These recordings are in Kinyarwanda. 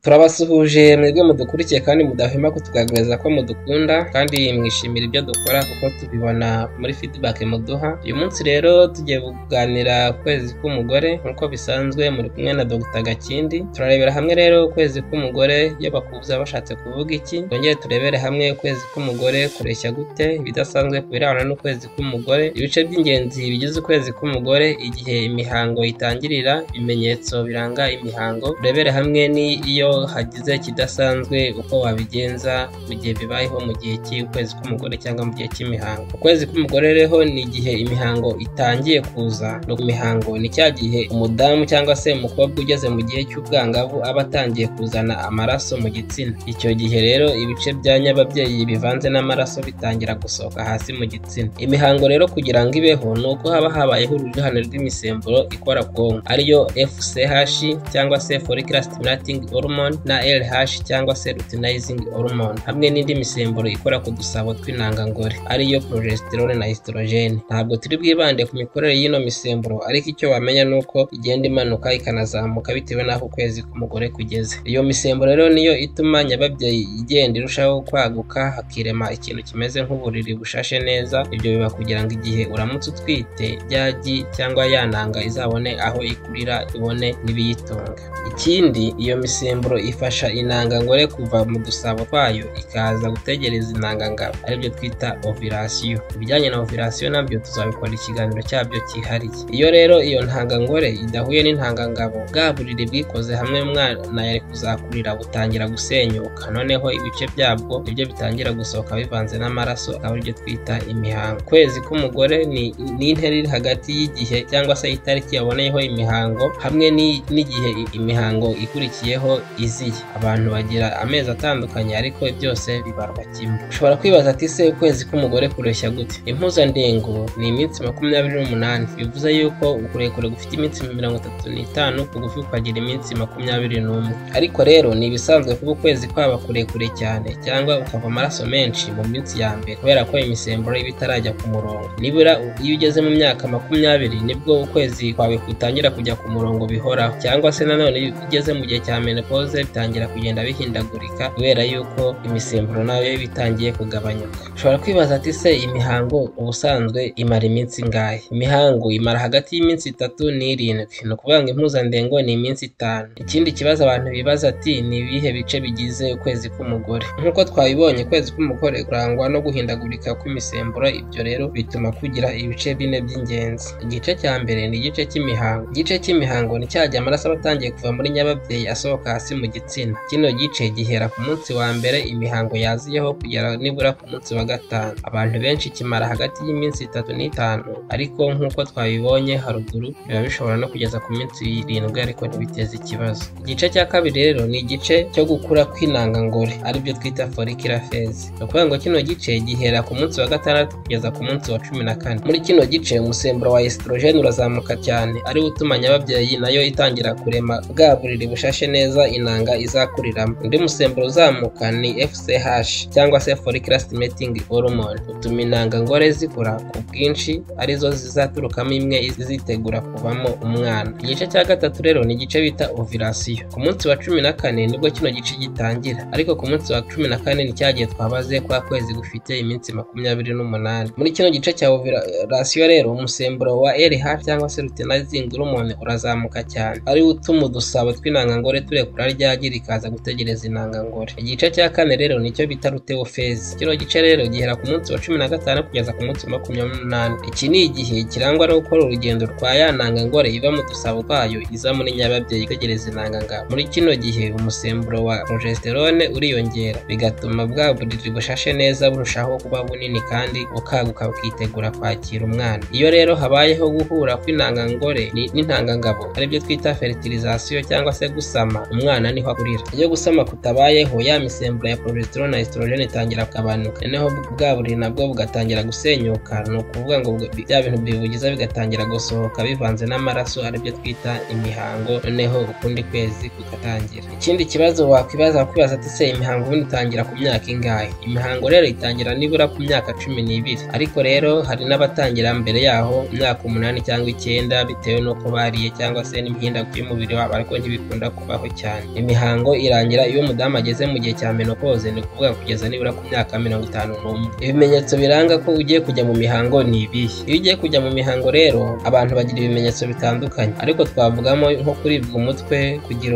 Turabasuhuje mwebwe mudukurikiye kandi mudahwema kutugaragariza ko mudukunda kandi mwishimira ibyo dukora kuko tubibona muri feedback muduha. Uyu munsi rero tugiye kuganira kwezi k'umugore nk'uko bisanzwe, muri kumwe na Dr Gakindi. Turarebera hamwe rero ukwezi k'umugore iyo bakubuza bashatse kuvuga iki, twongere turebere hamwe ukwezi k'umugore kureshya gute, ibidasanzwe ku birebana n'ukwezi k'umugore, ibice by'ingenzi bigize ukwezi k'umugore, igihe imihango itangirira, ibimenyetso biranga imihango, turebere hamwe n'iyo hagize ikidasanzwe uko wabigenza mu gihe bibayeho mu gihe cy'ukwezi k'umugore cyangwa mu gihe cy'imihango. Ukwezi k'umugore rero ni igihe imihango itangiye kuza. Imihango ni cya gihe umudamu cyangwa se umukobwa ugeze mu gihe cy'ubwangavu aba atangiye kuzana amaraso mu gitsina. Icyo gihe rero ibice bya nyababyeyi bivanze n'amaraso bitangira gusohoka hasi mu gitsina. Imihango rero kugira ngo ibeho ni uko haba habayeho uruhurirane rw'imisemburo ikora ku bwonko, ariyo FSH cyangwa se follicular stimulating hormone na LH cyangwa se luteinizing hormone, hamwe n'indi misemburo ikora ku dusabo tw'intangangore ariyo progesterone na estrogen. Ntabwo turi bwibande ku mikorere y'ino misemburo, ariko icyo wamenya ni uko igenda imanuka ikanazamuka bitewe n'aho ukwezi k'umugore kugeze. Iyo misemburo rero niyo ituma nyababyeyi igenda irushaho kwaguka, hakirema ikintu kimeze nk'uburiri bushashe neza. Ibyo biba kugira ngo igihe uramutse utwite ryagi cyangwa yananga izabone aho ikurira, ibone n'ibiyitunga. Ikindi, iyo misemburo ifasha intangangore kuva mu dusabo twayo ikaza gutegereza intangangabo, aribyo twita ovulation. Ibijyanye na ovulation nabyo tuzabikora ikiganiro cyabyo cyihariye. Iyo rero iyo ntangangore idahuye n'intangangabo, bwa buriri bwikoze hamwe umwana yari kuzakurira butangira gusenyuka, noneho ibice byabwo nibyo bitangira gusohoka bivanze n'amaraso, akaba aribyo twita imihango. Ukwezi k'umugore ni intera iri hagati y'igihe cyangwa se itariki yaboneyeho imihango hamwe n'igihe imihango ikurikiyeho iziye. Abantu bagira amezi atandukanye ariko byose bibarwa kimwe. Ushobora kwibaza ati se ukwezi k'umugore kureshya gute? Impuzandengo ni iminsi 28, bivuze yuko ukurekure gufite iminsi 35, kugufi kukagira iminsi 21. Ariko rero ni ibisanzwe kuba ukwezi kwaba kurekure cyane cyangwa ukava amaraso menshi mu minsi ya mbere, kubera ko imisemburo iba itarajya ku murongo. Nibura iyo ugeze mu myaka 20 nibwo ukwezi kwawe kutangira kujya ku murongo bihoraho, cyangwa se nanone iyo ugeze mu gihe cya menopause bitangira kugenda bihindagurika kubera yuko imisemburo nayo iba itangiye kugabanyuka. Ushobora kwibaza ati se imihango ubusanzwe imara iminsi ingahe? Imihango imara hagati y'iminsi 3 n'7, ni ukuvuga ngo impuzandengo ni iminsi 5. Ikindi kibazo abantu bibaza ati ni ibihe bice bigize ukwezi k'umugore? Nk'uko twabibonye, ukwezi k'umugore kurangwa no guhindagurika kw'imisemburo. Ibyo rero bituma kugira ibice 4 by'ingenzi. Igice cya mbere ni igice cy'imihango. Igice cy'imihango ni cya gihe amaraso aba atangiye kuva muri nyababyeyi asohoka hasi mu gitsina. Kino gice gihera ku munsi wa mbere imihango yaziyeho kugera nibura ku munsi wa 5. Abantu benshi kimara hagati y'iminsi 3 n'5, ariko nk'uko twabibonye haruguru biba bishobora no kugeza ku minsi 7 ariko ntibiteze ikibazo. Igice cya kabiri rero ni igice cyo gukura kw'intangangore, aribyo twita follicular phase. Ni ukuvuga ngo kino gice gihera ku munsi wa 6 kugeza ku munsi wa 14. Muri kino gice umusemburo wa estrogen urazamuka cyane, ariwo utuma nyababyeyi nayo itangira kurema bwa buriri bushashe neza inanga izakuriramo. Undi musemburo uzamuka ni FSH cyangwa se follicular stimulating hormone, utuma intangangore zikura ku bwinshi, arizo zizaturukamo imwe izitegura kuvamo umwana. Igice cya gatatu rero ni igice bita ovulation. Ku munsi wa 14 nibwo kino gice gitangira, ariko ku munsi wa 14 ni cya gihe twabaze kwa kwezi gufite iminsi 28. Muri kino gice cya ovulation rero umusemburo wa LH cyangwa se luteinizing hormone urazamuka cyane, ariwo utuma udusabo tw'intangangore turekura ryagi rikaza gutegereza intangangore. Igice cya kane rero nicyo bita luteal phase. Kino gice rero gihera ku munsi wa 15 kugeza ku munsi wa 28. Iki ni igihe kirangwa no gukora urugendo rwa ya ntangangore iva mu dusabo twayo iza muri nyababyeyi itegereza intangangabo. Muri kino gihe umusemburo wa progesterone uriyongera, bigatuma bwa buriri bushashe neza burushaho kuba bunini kandi bukaguka bukitegura kwakira umwana. Iyo rero habayeho guhura kw'intangangore n'intangangabo, aribyo twita fertilization cyangwa se gusama, umwana niho akurira. Iyo gusama kutabayeho, ya misemburo ya progesterone na estrogen itangira kugabanuka, noneho bwa buriri nabwo bugatangira gusenyuka. Ni ukuvuga ngo bya bintu bibugiza bigatangira gusohoka bivanze n'amaraso, aribyo twita imihango, noneho ukundi kwezi kugatangira. Ikindi kibazo wakwibaza ati se imihango ubundi itangira ku myaka ingahe? Imihango rero itangira nibura ku myaka 12, ariko rero hari n'abatangira mbere yaho imyaka 8 cyangwa 9 bitewe n'uko bariye cyangwa se n'imihindagurikire y'umubiri wabo, ariko ntibikunda kubaho cyane. Imihango irangira iyo umudamu ageze mu gihe cya menopause, ni ukuvuga kugeza nibura ku myaka 51. Ibimenyetso biranga ko ugiye kujya mu mihango ni ibihe? Iyo ugiye kujya mu mihango rero, abantu bagira ibimenyetso bitandukanye, ariko twavugamo nko kuribwa umutwe, kugira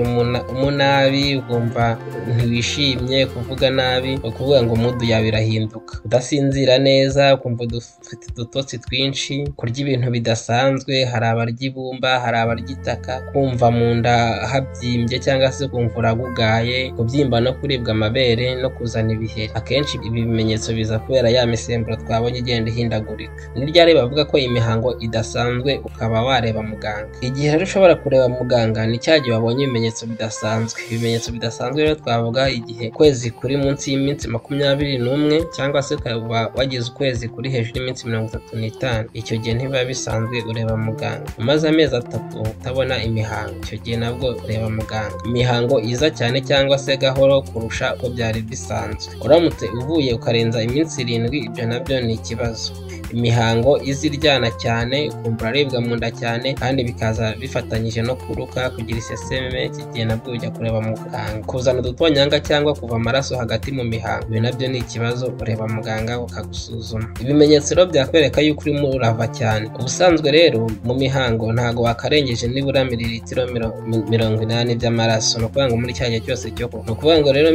umunabi, ukumva ntiwishimye, kuvuga nabi, ni ukuvuga ngo mudu yawe irahinduka, udasinzira neza, ukumva ufite udutotsi twinshi, kurya ibintu bidasanzwe, hari abarya ibumba, hari abarya itaka, kumva mu nda habyimbye cyangwa se kumva uragugaye, kubyimba no kuribwa amabere no kuzana ibiheri. Akenshi ibi bimenyetso biza kubera ya misemburo twabonye igenda ihindagurika. Ni ryari bavuga ko imihango idasanzwe ukaba wareba muganga? Igihe rero ushobora kureba muganga ni cya gihe wabonye ibimenyetso bidasanzwe. Ibimenyetso bidasanzwe rero twavuga igihe ukwezi kuri munsi y'iminsi 21 cyangwa se ukaba wagize ukwezi kuri hejuru y'iminsi 35. Icyo gihe ntibiba bisanzwe, ureba muganga. Umaze amezi 3 utabona imihango, icyo gihe nabwo ureba muganga. Imihango iza cyane cyangwa se gahoro kurusha uko byari bisanzwe. Uramutse uvuye ukarenza iminsi 7, ibyo nabyo ni ikibazo. Imihango iza iryana cyane, ukumva uraribwa mu nda cyane, kandi bikaza bifatanyije no kuruka, kugira iseseme, iki gihe nabwo ujya kureba muganga. Kuzana udutonyanga cyangwa kuva amaraso hagati mu mihango, ibi nabyo ni ikibazo, ureba muganga ukagusuzuma. Ibimenyetso rero byakwereka yuko urimo urava cyane. Ubusanzwe rero mu mihango ntago wakarengeje nibura mililitiro 80 by'amaraso, ni ukuvuga ngo muri cya gihe cyose cyo kuva. Ni ukuvuga ngo rero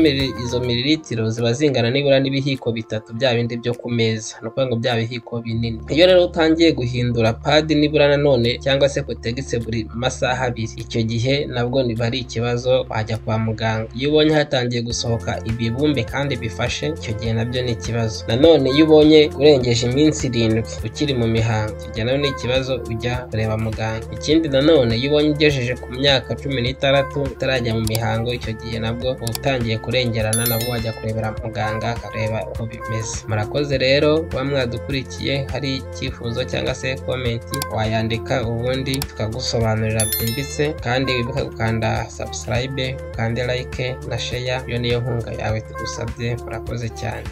izo mililitiro ziba zingana nibura n'ibihiko 3 bya bindi byo ku meza, ni ukuvuga ngo bya bihiko binini. Iyo rero utangiye guhindura padi nibura nanone cyangwa se kotegise buri masaha 2, icyo gihe nabwo niba ari ikibazo wajya kwa muganga. Iyo ubonye hatangiye gusohoka ibibumbe kandi bifashe, icyo gihe nabyo ni ikibazo. Nanone iyo ubonye urengeje iminsi 7 ukiri mu mihango, icyo gihe nabyo ni ikibazo, ujya kureba muganga. Ikindi nanone iyo ubonye ugejeje ku myaka 16 utarajya mu mihango, icyo gihe nabwo utangiye kurengerana, nabwo wajya kurebera muganga akareba uko bimeze. Murakoze rero kuba mwadukurikiye. Hari icyifuzo cyangwa se komenti wayandika, ubundi tukagusobanurira byimbitse, kandi wibuke gukanda subscribe, ukande like na share, iyo niyo nkunga yawe tugusabye. Murakoze cyane.